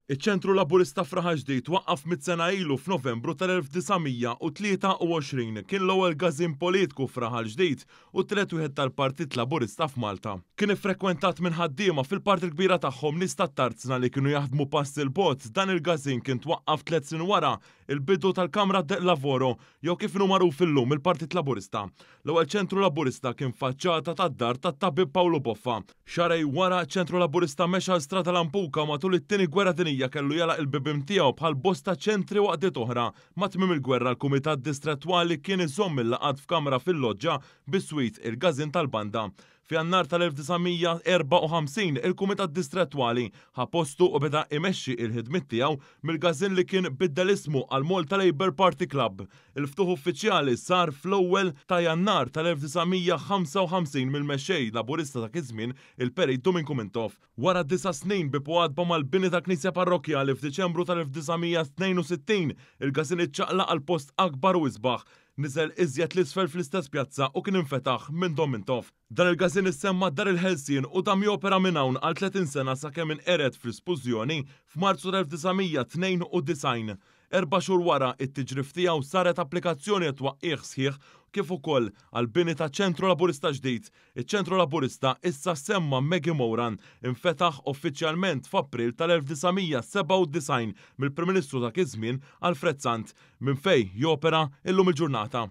Iċ-Ċentru Laburista f'Raħal Ġdid twaqqaf sena ilu f'Novembru tal-1923. Kien l-ewwel każin politiku f'Raħal Ġdid u t-tielet wieħed tal-Partit Laburista f'Malta. Kien iffrekwentat minn ħaddiema, fil-parti l-kbira tagħhom nies tat-tarzna li kienu jaħdmu pass 'il bogħod. Dan il-każin kien twaqqaf 3 snin wara il-bidu tal-Kamra del Lavoro, jew kif inhu magħruf illum il-Partit Laburista. L-ewwel Ċentru Laburista kien faċċata tad-dar tat-tabib Pawlu Boffa. Xahrejn wara, ċentru Laburista mexa Strada Lampuka. Matul it-Tieni Gwerra Dinjija kellu jagħlaq il-bibien tiegħu bħal bosta ċentri u għaqdiet oħra. Ma' tmiem il-gwerra, l-Kumitat Distrettwali kien iżomm il-laqgħat f'kamra fil-loġġa biswit il-każin tal-banda. Fi Jannar tal-1954 il-Kumitat Distrettwali ħa postu u beda imexxi il-ħidmiet tiegħu mill-każin li kien biddel ismu għal Malta Labour Party Club. Il-ftuħ uffiċjali sar fl-1 ta' Jannar tal-1955 mill-mexxej Laburista ta' iż-żmien, il-Perit Duminku Mintoff. Wara 9 snin bieb u għatba mal-bini ta' Knisja Parrokjali, f'Diċembru tal-1962 il-każin iċċaqlaq għal post akbar u isbaħ. Niżel iżjed 'l isfel fl-istess pjazza u kien infetaħ minn Dom Mintoff. Dan il-każin issemma Dar il-Ħelsien u dam jopera minn hawn għal 30 sena sakemm inqered fl-isplużjoni f'Marzu tal-1992. 4 xhur wara it-tiġrif tiegħu saret applikazzjoni twaqqih sħiħ kif ukoll għal bini ta' Ċentru Laburista ġdid. Iċ-Ċentru Laburista, issa semma Maggie Moran, infetaħ uffiċjalment f'April tal-1997 mill-Prim Ministru ta' iż-żmien Alfred Sant, minn fej jopera illum il-ġurnata.